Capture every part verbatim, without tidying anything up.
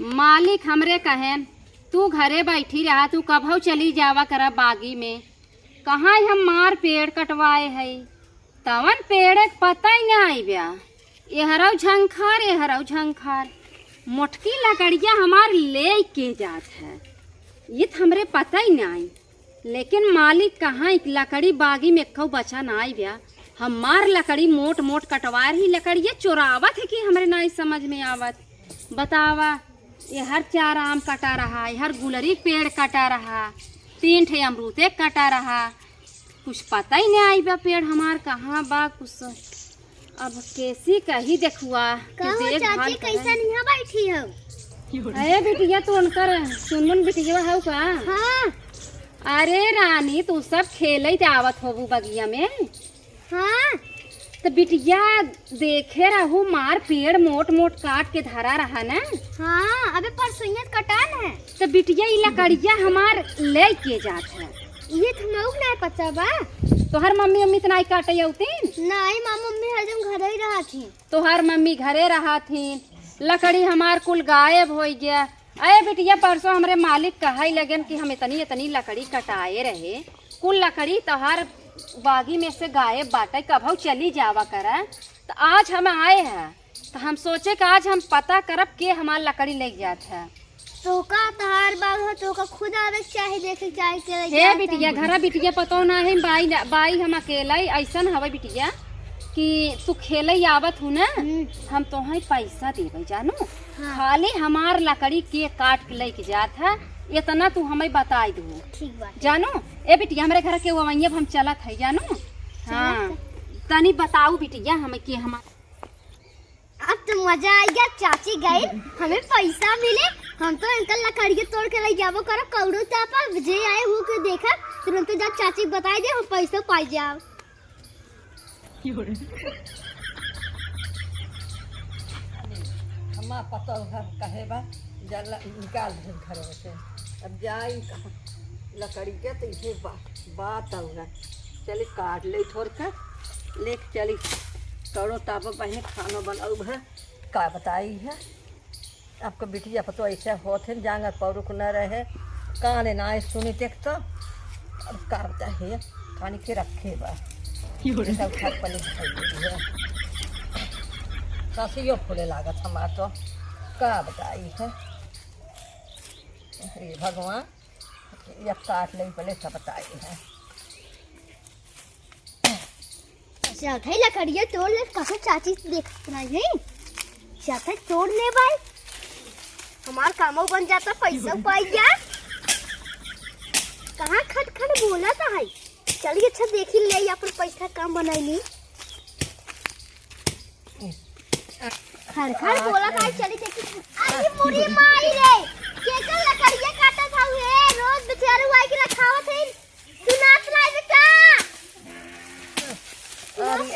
मालिक हमरे कहेन, "तू घरे बैठी रहा, तू कभौ चली जावा करा बागी में। कहाँ हम मार पेड़ कटवाए है, तवन पेड़े के पता ही ना आई ब्या। एहरौ झंखार, एहरौ झंखार। मोटकी लकड़िया हमार ले के जात है, ये तो हमरे पता ही ना आई।" लेकिन मालिक कहाँ एक लकड़ी बागी में एक्कौ बचा ना आई ब्या। हमार लकड़ी मोट मोट कटवा रही, लकड़िया चोरावत है कि हमरे ना समझ में आवत। बतावा, एहर चार आम कटा रहा, एहर गुलरी के पेड़ कटा रहा, तीन ठे अमरूदे कटा रहा, कुछ पता ही ना आई बा पेड़ हमार कहाँ बा। कुछ अब कैसी कही देखुआ कि का हो देखभाल चाची, करे। कैसन यहाँ बैठी हो? अरे बिटिया, तू उनकर सुनमुन बिटिया हौ का? हाँ। अरे रानी, तू सब खेलत आवत होबू बगिया में। हाँ। तो बिटिया, देखे रहू मार पेड़ मोट मोट काट के धरा रहा ना। हाँ, अबे परसोइया कटान है। तो बिटिया, ई लकड़िया हमार ले के जात है। ये तो हमहू के नाय पता बा। तोहर मम्मी उम्मी तो नाय काटे अउतीन? नाय, माँ मम्मी हरदम घरे ही रहत ही। तोहर मम्मी घरे रहत ही, लकड़ी हमार कुल गायब होइ गया। अरे बिटिया, परसों हमरे मालिक कहै लगन कि हम इतनी इतनी लकड़ी कटाए रहे, कुल लकड़ी तोहर बागी में से गायब बाटे, कभौ चली जावा करा। तो आज हम आए हैं, तो हम सोचे कि आज हम पता करब के हमार लकड़ी ले जात है। तोका तहार बाग हो, तोका खुद आवे के चाही, देखे के चाही के हे जात बिटिया, है। घरा बिटिया पतो ना है, बाई, बाई हम अकेला ही, ऐसन हवे बिटिया कि तू खेले ही आवत हूँ ना, हम्म। हम तोहे पैसा देबे जानू, हाँ। खाली हमार लकड़ी के काट के लेके जात है, इतना तू हमें बताई दू। ठीक बात। जानू, ए बिटिया, हमरे घर के वो अब हम चलत है जानू। चलत हाँ। है। तनी बताऊ बिटिया हमें कि हमार अब तो मजा आइगा, चाची गई, हमें पैसा मिले, हम तो इनका लकड़िया तोड़ के ले जाबो करब, कौड़ो तापा जे आए हो के देखब, तुरंत जा चाची के बताई दे, हम पैसा पाई जाब। हमार पतोह घर कहे बा, जल निकाल दे घर में से। अब जाई कहाँ? लकड़ी के तो इहे बा-, बात औ है। चली काट ले थोड़ के, लेके चली। कौड़ो तापा बहिनी खानो बनाऊ है, का बताई है। आपका बिटिया पतो ऐसे होत है, जांगर पौरुख न रहे, काने ना आए सुनी देख तो। अब का बताई है, खाने के रखे बा। ये सब खाट पर नहीं खाई है। सासियो फूले लागत हमार तो, का बताई है। हे भगवान, या काट ले पहले सब बताई है। अच्छा, उठाई लकड़िया तोड़ ले, कसो चाची देखत रही है। चाचा तोड़ ले भाई, हमार कामो बन जाता, पैसा पाई जा। कहाँ खट खट बोला था है? चलिए अच्छा देखी ले अपन पैसा काम बनाई ली। खर खर बोला था, चली देखी। अरे मोरी माई रे, केकर लकड़िया काटत हऊ हे? रोज बेचारू आई के रखावत है, सुनात नाई बे का? सुनात नाई बे?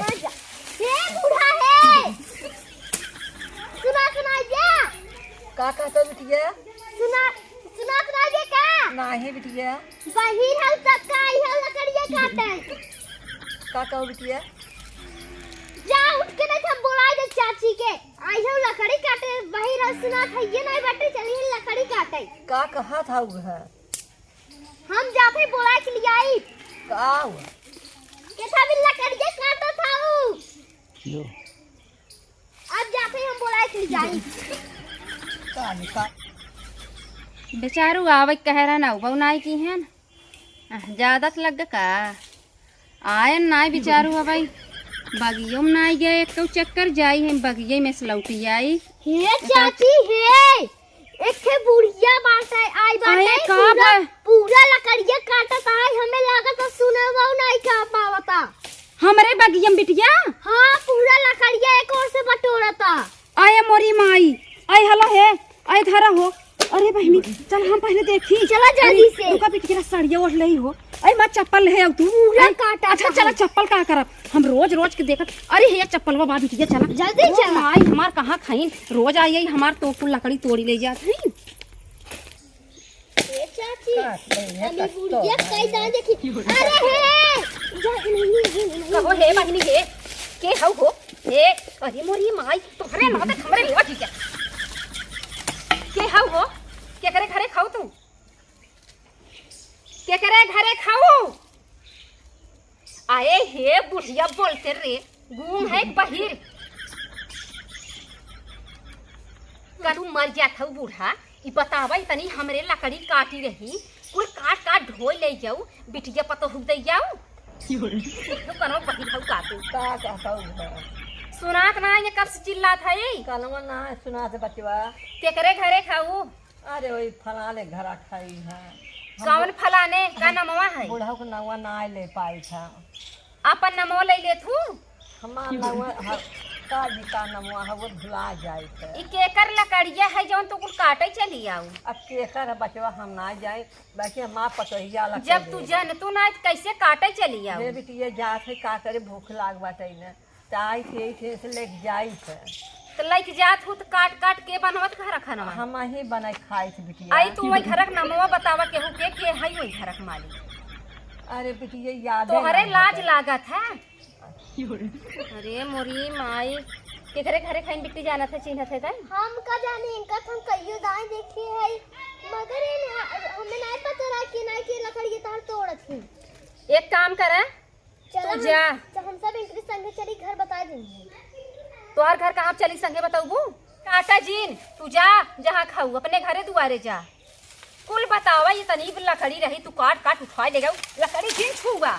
हे बूढ़ा हे, सुनात नाई बे? का कहत बिटिया? सुना, सुनात नाई बे का? नाही बिटिया। बहिर हऊ तब का आई हऊ लकड़िया काटे? का कहू बिटिया? जा उठ के नहीं हम बोलाई दे चाची के। आई हऊ लकड़ी काटे, बहिर हऊ सुनात है ये नहीं बाटे, चली लकड़ी काटे। का कहत हऊ है? हम जाते बोलाए के लिए आई। का हुआ? केथा भी लकड़िया काटत हऊ। लो। अब जाते हम बोलाए के लिए आई। का निका- बेचारू आवे के कहे रहे ना, उबऊ नाई की है ना। आह, ज्यादा तो लग का? आयन नाई बेचारू अबई। बगियो में नाई गए, एक तो चक्कर जाई हम बगिये में से लौटी आई। हे चाची, हे। एक ठे बुढ़िया बाटे, आई बाटे, अरे का पूरा, बा? पूरा लकड़िया काटत आई, हमें लागत है सुनवाऊ नाई का पावता। हमरे बगिया में बिटिया? हाँ, पूरा लकड़िया एक ओर से बटोरता। आए मोरी माई, आए हला हे, आए धरा हो। अरे बहिनी, चल हम पहले देखी। चला जल्दी अरे, से। रुका बिटिया, साड़िया ओढ़ लही हो। अरे माँ, चप्पल ले आओ तू। पूरा अरे, काटा अच्छा, था। चला, चप्पल का करब? हम रोज रोज के देखत, अरे हे चप्पलवा बा बिटिया, चला। जल्दी ओ चला। माई, हमार कहाँ खाइन? रोज आई, आई हमार तो कुल लकड़ी तोड़ी ले जात है। ए चाची, काट ले, ये अभी कट्टो बुढ़िया है। कई दान देखी। अरे हे, जा, नहीं, नहीं, नहीं, नहीं। कहो हे बहिनी हे, के हऊ हो? हे, अरे मोरी माई, तोहरे नाते हमरे लेवा ठीक है। के हऊ या बोलते रे, गूंग है बहिर। का तू मर जात हऊ बूढ़ा, ई बतावा, इतनी हमरे लकड़ी काटी रही, कुल काट काट ढोई ले जाऊ, बिटिया पतोहू दे जाऊ। तू कनो बहिर हऊ का तू? का कहता हूँ घर? सुनात ना, ये कब से चिल्लात है? कनवा ना सुनात बचवा। केकरे घरे खाऊ? अरे, वही फलाने घरा खाई है। हम कौन बु-, फलाने? का हम नमवा है? बुढ़ऊ के नमवा ना ले पाई था। आपन नमवा ले लेत हूँ। हमार नमवा ह-, का जी का नमवा है, वो भुला जाई थे। ई केकर लकड़िया है, जौन तू कुल काटे चली आऊ? अब केकर है बचवा, हम ना जाए, बाकी हमार पतोहिया लकड़ी जब तू है। जन तू ना, तो कैसे काटे चली आऊ? हे बिटिया, जात है, का करे, भूख लाग बाटे न। त आई थे, थे से लेके जाई थे। त लेके जात हूँ त काट काट के बनवत घर खानवा? हम ही बनाई खाई थे बिटिया। आई तू वही घरक नमवा बतावा केहू के, के हई वही घरक मालिक? अरे बिटिया, याद तोहरे लाज लागत है। अरे मोरी माई, केकरे घरे खाइन बिट्टी जानत है, चिन्हत है तै? हम का जाने, इनका तो हम कहियो दाई देखे है, मगर इन हमें नहीं पता रहा कि नहीं कि लकड़ी ये तार तोड़त ही। एक काम करे, चल तू हम, जा। चल हम सब इनके संगे चली, घर बता देंगे। तोहार घर कहाँ चली, संगे बतौबू? काटा जीन, तू जा, जहाँ खाऊ, अपने घरे दुआरे जा। कुल बतावा, ये तनी लकड़ी रही, तू काट काट उठाए ले जाऊ, लकड़ी जीन छुआ।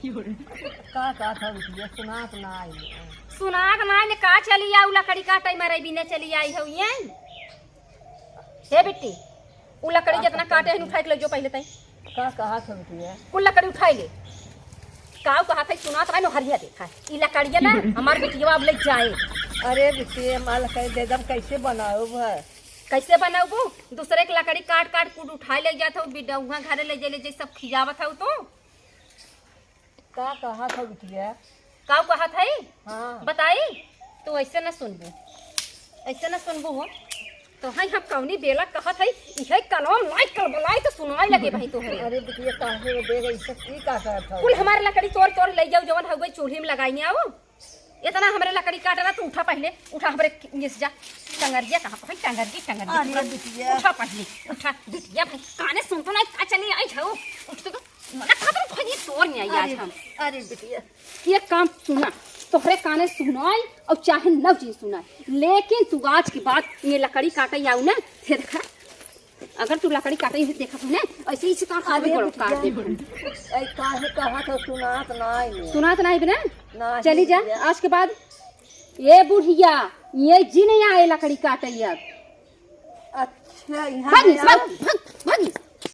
का, का था बिटिया, सुनात ना आई। सुनात ना आई, का चली आऊ, लकड़ी काटे मरे बिना चली आई हो ये? हे बिट्टी, उ लकड़ी का जितना कहत काटे हन, हई? उठाइ के ले जो पहिले तई। का कहत हई बिटिया? कुल लकड़ी उठाइ ले। काऊ कहत हई, सुनात रहा, नो हरिया देखा। ई लकड़िया ना, हमार बिटिया अब ले जाए। अरे बिटिया, हमार लकड़ी दे दम, कैसे बनाउब है? कैसे बनाउबू? दूसरे के लकड़ी काट काट कुल उठाइ ले जात हऊ, बिडौहा घरे ले जे, ले जे सब खियावत हऊ तू। का कहत हऊ बिटिया? काऊ कहत हई? हाँ। बताई? तू ऐसे न सुनबू, ऐसे न सुनबू हो। तो हई हम कौनी बेला कहत हई, इहे कलम नाई कलबलाई तो सुनाई लगे भाई तोहरे। अरे बिटिया, काहे वो दे गई, सब ई का कहत हऊ? कुल हमार लकड़ी तोड़ तोड़ ले जाऊ, जवन हउवे चूल्ही में लगाई आऊ। इतना हमरे लकड़ी काटना, तू उठा पहिले, उठा हमरे ये से जा, टंगरिया कहाँ पर है? टंगरी, टंगरी, अरे उठा, बिटिया। उठा पहिले, उठा, बिटिया भाई, काने सुन तो नहीं, का चली आई छऊ, उठ तो, मना खतम खोजी तोर नहीं आई आज अरे, हम। अरे बिटिया। एक काम सुना, तोहरे काने सुनाई और चाहे न जी सुनाई, लेकिन तू आज के बाद ये लकड़ी काटे आऊ ना, फिर देखा, अगर तू लकड़ी काटे ही देखत हो ना, ऐसे ही से काट अरे गोड़ बिटिया। काट दे। ऐ काहे कहत हो, सुनात नाई है। सुनात नाई बे ना? नाई चली जा, बिटिया। आज के बाद ये बुढ़िया, ये जी नहीं आए लकड़ी काटे अब। अच्छा, यहाँ भाग, नहीं भाग, आओ। भाग,